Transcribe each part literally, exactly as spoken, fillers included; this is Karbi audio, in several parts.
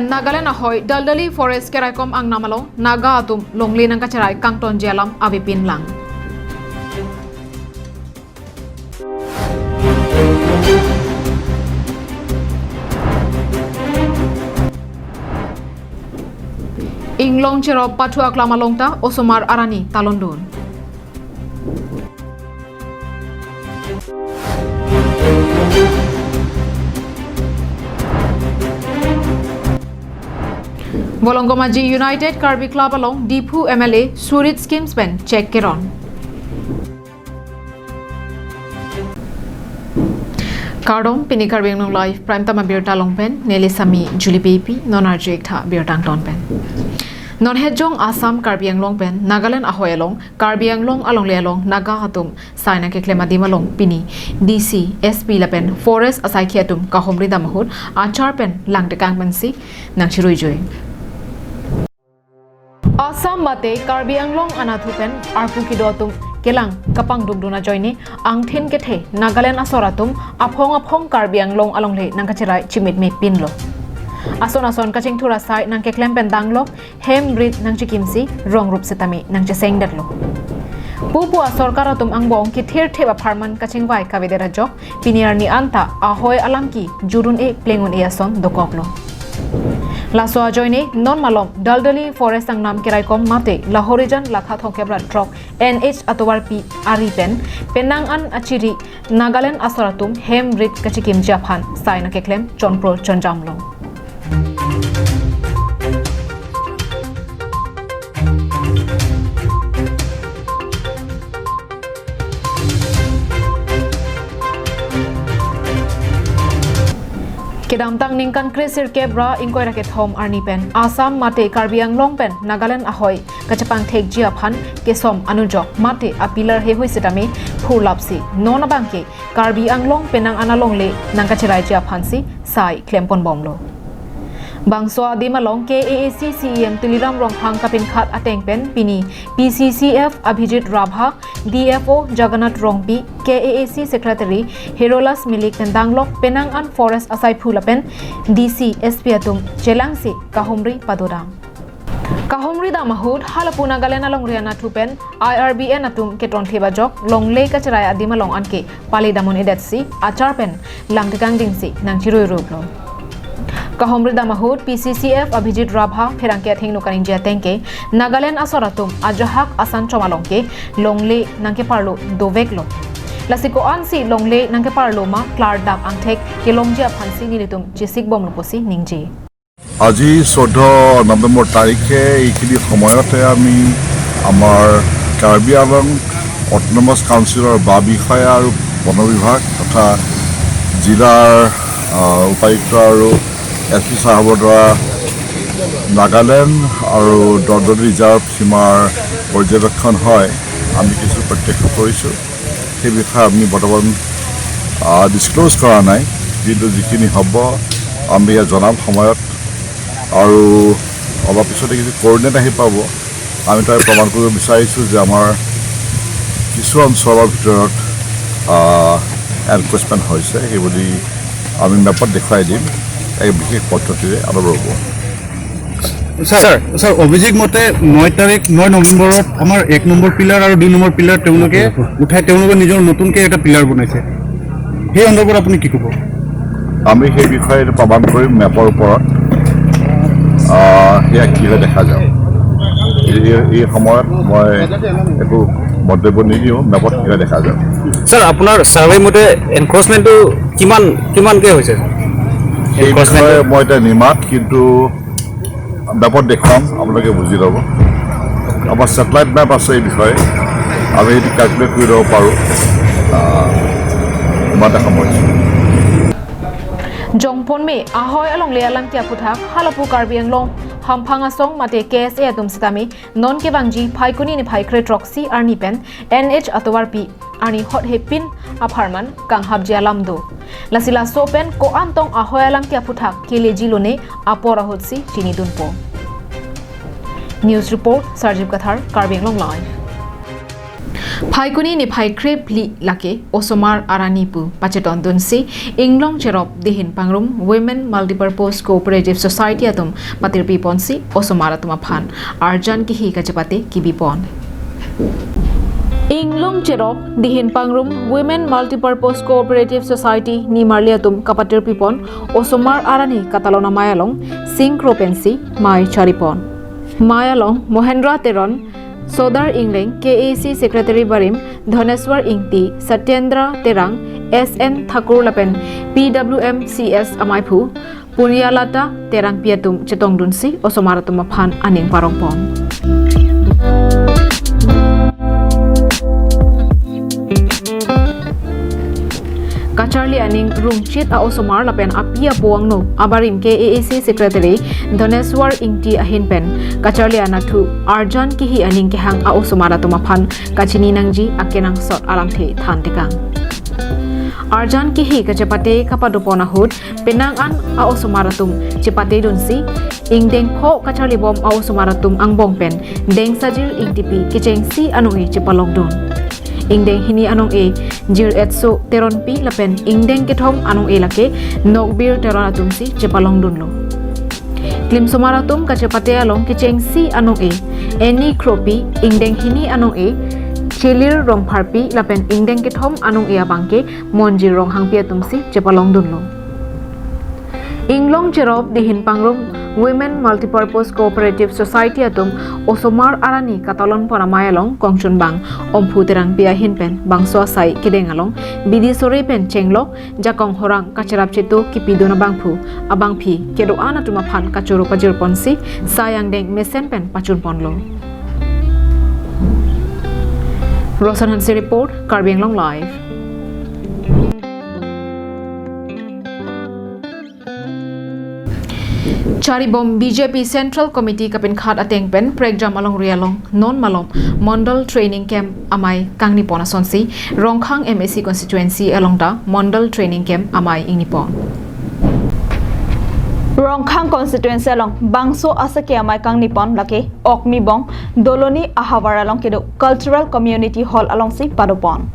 Nagaland ahoi Daldali Forest keraikom angnam along Naga atum longle nangkacherai kangtonji alam avepin lang. Inglong cherop pathu aklam along ta osomar arani talondun. Volongkom aji United Karbi Club along Diphu M L A Surit Schemes pen cheque keron. Kardom, pini Karbi Anglong Live Prime Time abirta along pen neli Sami Julie Beypi, non arju-ik tha birta angton pen. Non hetjong Assam, Karbi Anglong pen Nagaland ahoi along Karbi Anglong alongle along Naga atum sai nangkeklem adim along pini D C, S P lapen Forest asaikhi atum kahumri dam ahut achar pen langtekang pensi nangchiruijui. Assam mate Karbi Anglong anatthu pen arpu kedo atum kelang kapangdukdun ajoine angthin kethe Nagaland asor atum aphong aphong Karbi Anglong alongle nangkacherai chimitme pinlo. Ason ason kachingthur asai nangkeklem pen danglok hem rit nangchikimsi rong rup setame nangchesengdetlo. Pupu asorkar atum angbong kethirthip apharman kachingvai kavedet ajok pini arni anta ahoi alam kejut un-e pleng un-e ason dokoklo. Laso ajoine non malom Daldali Forest angnam keraikom mate Lahorijan lakha thomkep ra throk N H atovarpi ari pen penang an achiri Nagaland asor atum hem rit kachikimji aphan sai nangkeklem chonpro chonjamlo. Kedamtang ningkan kresirkep ra ingkoi ra kethom arni pen Assam mate Karbi Anglong pen Nagaland ahoi kachepangthekji aphan kesom anujok mate apillar heihui setame phurlapsi non abangke Karbi Anglong penang an alongle nangkacheraiji aphansi sai klemponbomlo. Bangso adim along K A A C C E M Tuliram Ronghang kapinkhat ateng pen pini P C C F Abhijit Rabha, D F O Jagannath Rongpi, K A A C Secretary Herolas Milik pen danglok penang an forest asaiphu lapen D C, S P atum chelangsi kahumri padodam. Kahumri dam ahut halapu Nagaland alongri anatthu pen I R B N atum keton thip ajok longle kacherai adim along anke pali dam un-edetsi achar pen langtekang dingsi nangchirui ruplo. Kahumri dam ahut P C C F Abhijit Rabha pherangke athengno kaningje atengke Nagaland asor atum ajahak asan chom alongke longle nangkeparlo doveklo. Lasi ko-ansi longle nangkeparlo ma klardak angthek kelongji aphansi nelitum chesikbomlo pusi ningje. আজি চৈধ্য নৱেম্বৰ তাৰিখে এইখিনি সময়তে আমি আমাৰ কাৰ্বি আংলং অট'নমাছ কাউন্সিলৰ বা বিষয়া আৰু বন বিভাগ তথা জিলাৰ, আহ, উপায়ুক্ত আৰু এছ পি ছাহাবৰ দ্বাৰা নাগালেণ্ড আৰু দৰ্দনী ৰিজাৰ্ভ সীমাৰ পৰ্যবেক্ষণ হয়, আমি কিছু প্ৰত্যক্ষ কৰিছোঁ। সেই বিষয়ে আমি বৰ্তমান, আহ, ডিছক্ল'জ কৰা নাই, কিন্তু যিখিনি হ'ব আমি ইয়াত জনাম সময়ত। আৰু অলপ পিছতে কিছু কৰ্ডিনেট আহি পাব। আমি তাৰে প্ৰমাণ কৰিব বিচাৰিছোঁ যে আমাৰ কিছু অঞ্চলৰ ভিতৰত, আহ, এনক্ৰ'চমেণ্ট হৈছে, সেইবুলি আমি মেপত দেখুৱাই দিম। এক বিশেষ পদ্ধতিৰে আৰম্ভ হ'ব। ছাৰ, ছাৰ, অভিযোগ মতে ন তাৰিখ, ন নৱেম্বৰত আমাৰ এক নম্বৰ পিলাৰ আৰু দুই নম্বৰ পিলাৰ তেওঁলোকে উঠাই তেওঁলোকে নিজৰ নতুনকৈ এটা পিলাৰ বনাইছে। সেই সন্দৰ্ভত আপুনি কি ক'ব? আমি সেই বিষয়ে এইটো প্ৰমাণ কৰিম মেপৰ ওপৰত। আহ, সেয়া কি হয় দেখা যাওক। এই, এই সময়ত মই একো মন্তব্য নিদিওঁ, মেপত কি হয় দেখা যাওক। ছাৰ, আপোনাৰ ছাৰ্ভে মতে এনক্ৰ'চমেণ্টটো কিমান, কিমানকৈ হৈছে? সেই বিষয়ে মই এতিয়া নিমাত, কিন্তু মেপত দেখুৱাম, আপোনালোকে বুজি ল'ব। আমাৰ ছেটেলাইট মেপ আছে এই বিষয়ে, আমি সেইটো কেলকুলেট কৰি ল'ব পাৰোঁ। আহ, ইমানতে সামৰিছোঁ। Jongphonme ahoi alongle alam ke aphuthak halapu Karbi Anglong hamphang asong mate K S A atum sitame non kevangji Phaikuni niphai kre throksi arni pen N H atovarpi arni hot hepin apharman kanghapji alam do. Lasi laso pen ko-an tong ahoi alam ke aphuthak keleji lone apor ahutsi chinidunpo. News report, Sarjip Kathar, Karbi Anglong Live. Phaikuni niphai krephli lake osomar arni pu pachetondunsi Inglong Cherop Dihin Pangrum Women Multipurpose Cooperative Society atum patirpi ponsi osomar atum aphan arjan kehi kachepate kibipon. Inglong Cherop Dihin Pangrum Women Multipurpose Cooperative Society nimarli atum kapatirpi pon osomar arni katalon amei along singkro pensi mei charipon. Mei along Mohendra Teron, Sodar Ingleng, K A C Secretary barim Dhaneswar Ingti, Satyendra Terang, S N Thakur lapen P W M C S amaiphu Punyalata Terangpi atum chetongdunsi osomar atum aphan aning parongpon. Kacharli aning rungchit a-osomar lapen api apo angno abarim K A A C Secretary Dhaneswar Ingti ahin pen kacharli anatthu arjan kehi aning kehang a-osomar atum aphan kachini nangji akenangsot alamthe thantekang. Arjan kehi kachepate kapadopon ahut penang an a-osomar atum chepatedunsi ingdeng pho kacharlibom a-osomar atum angbong pen Dengsajir Ingtipi kechengsi anong-e chepalongdun. Ingdeng hini anong-e Jir Etso Teronpi lapen ingdeng kethom anong-e lake Nokbir Teron atumsi chepalongdunlo. Klimsomar atum kachepate along kechengsi anong-e Annie Kropi, ingdeng hini anong-e Chelir Rongpharpi lapen ingdeng kethom anong-e abangke Monjir Ronghangpi atumsi chepalongdunlo. Inglong Cherop Dihin Pangrum Women Multipurpose Cooperative Society atum osomar arni katalon pon amei along kongchunbang Omphu Terangpi ahin pen bangso asai kedeng along bidi sore pen chenglok jakong horang kacherap chetu kipidun abangphu abangphi kedo-an atum aphan kachoro pajirponsi sai angdeng mesen pen pachunponlo. Roshan Hanse report, Karbi Anglong Live. Charibom B J P Central Committee kapinkhat ateng pen prekjam alongri along non malom Mondol Training Camp amei kangnipon asonsi Rongkhang M A C constituency along ta Mondol Training Camp amei ingnipon. Rongkhang constituency along bangso asake amei kangnipon lake Okmibong Doloni ahavar along kedo Cultural Community Hall alongsi padopon.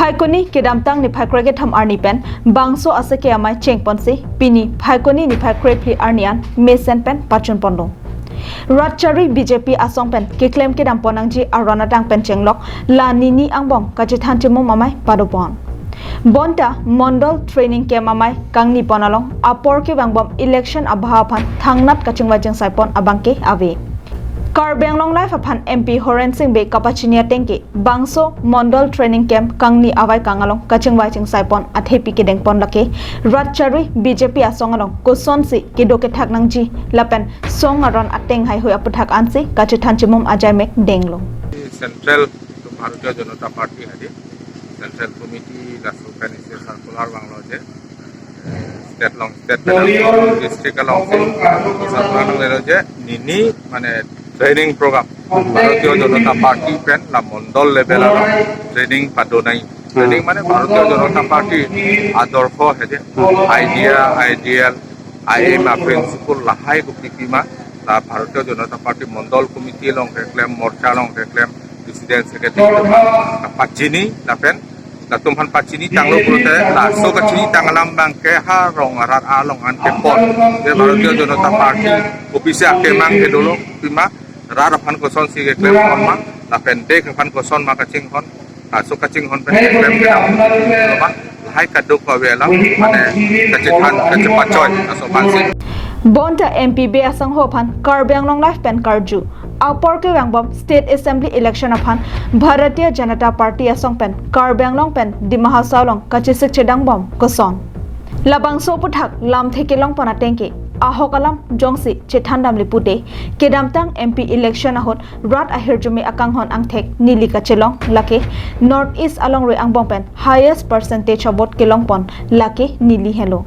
Phaikuni kedamtang niphai krekethom arni pen bangso asake amei chengponsi pini Phaikuni niphai krephli arni an mesen pen pachunponlo. Rat chari B J P asong pen keklem kedampon nangji aron atang pen chenglok la nini angbong kachethan chimum amei padopon. Bonta Mondol Training Camp amei kangnipon along apor kevangbom election abha aphan thangnat kachingvai chingsaipon abangke ave. Karbi Anglong Live aphan M P Horen Sing Bey kapachini ateng ke bangso Mondol Training Camp kangni avaikang along kachingvai chingsaipon athepi kedengpon lake rat chari B J P asong along kosonsi kedo kethak nangji lapen song aron ateng haihui aputhak ansi kachethan chimum ajaimek denglo. Central Bharatiya Janata Party hadi Central Committee laso pen isi circular vanglo je, state along, state pen district alongsi circular nanglelo je nini mane training program Bharatiya Janata Party pen la mondol level along training padonang. Training mane Bharatiya Janata Party adorsho hedi, idea, ideal, aim, a principle lahai kopi pima la Bharatiya Janata Party Mondol Committee along keklem, Morcha along keklem, President Secretary along kapachini lapen latum aphan pachini tanglo pulote laso kachini tang alam abangke ha rong arat along an kepon. Je Bharatiya Janata Party kopisi akemang kedolo pima, rat aphan kosonsi keklempon ma, lapen dek aphan koson ma kachinghon, laso kachinghon pen keklem kedam ma, lahai kadokave alam mane kachethan kachepachoi aso aphansi. Bonta M P Bey asangho aphan Karbi Anglong Live pen karju, apor kevangbom State Assembly election aphan Bharatiya Janata Party asong pen Karbi Anglong pen Dima Hasao along kachesik chedangbom koson. Labangso aputhak lamthe kelongpon ateng ke ahok alam jongsi chethan damle pute, kedamtang M P election ahut rat ahirjume akanghon angthek neli kachelong lake North East alongri angbong pen highest percentage of vote kelongpon lake neli henlo.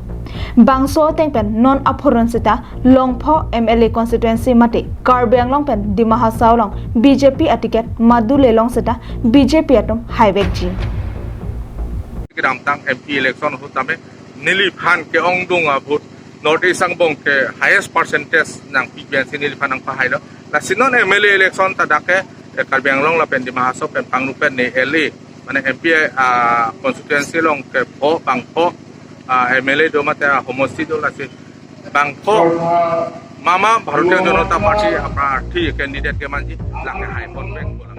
Bangso ateng pen non aphurun seta Longpho M L A constituency mate Karbi Anglong pen Dima Hasao along B J P aticket madule long seta B J P atum haivekji. Kedamtang M P election ahut tame neliphan ke-ongdung a-vote North East angbong ke highest percentage nangpi pensi neliphan nangpahailo. Lasi non M L A election ta dak ke Karbi Anglong lapen Dima Hasao pen pangrup pen ne L A, mane M P, ah, constituency along kepho bangpho, ah, M L A do mate ahomosti do lasi bangpho mama Bharatiya Janata Party aprarthi candidate kemanji lang hai pon beng bolang.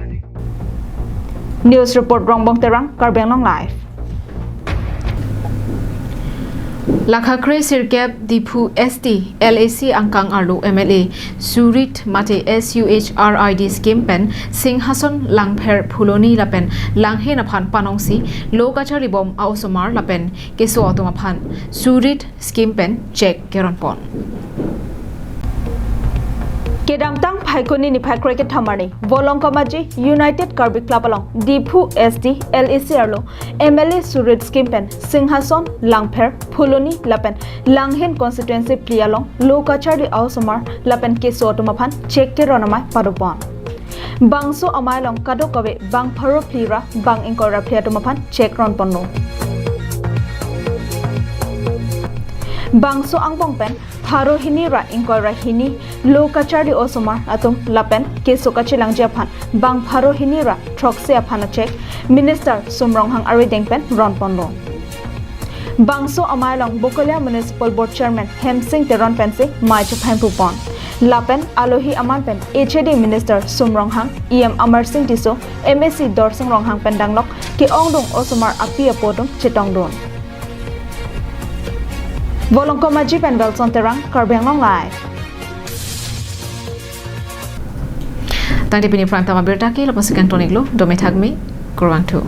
News report Rongbong Terang, Karbi Anglong Live. Lakha kre sirkep Diphu S T L A C angkang arlo M L A Surit mate S U H R I D scheme pen Singhason, Langpher, Phuloni lapen Langhin aphan panongsi lo kacharlibom a-osomar lapen keso atum aphan Surit scheme pen cheque keron pon. Kedamtang Phaikuni niphai krekethom arni Volongkom Aji United Karbi Club along Diphu S T L A C arlo M L A Surit scheme pen Singhason, Langpher, Phuloni lapen Langhin constituency phli along lo kacharli a-osomar lapen keso atum aphan cheque keron amei pado pon. Bangso amei along kadokave bang pharo phli ra bang ingkoi ra phli atum aphan cheque ron ponlo. Bangso angbong pen pharo hini ra ingkoi ra hini lo kacharli osomar atum lapen keso kachelangji aphan bang pharo hini ra throksi aphan a-cheque Minister Sum Ronghang arideng pen ron ponlo. Bangso amei along Bokolia Municipal Board Chairman Hemsing Teron pensi mei chephai pu pon. Lapen alohi aman pen H A D Minister Sum Ronghang, E M Amarsing Tisso, M A C Dorsing Ronghang pen danglok ke-ongdung osomar api apo atum chetongdun. Volongkom Aji pen Belson Terang, Karbi Anglong Live. Tangte pini Prime Time abirta ke lapu si kangton iklo, dome thakme, kurvangthu.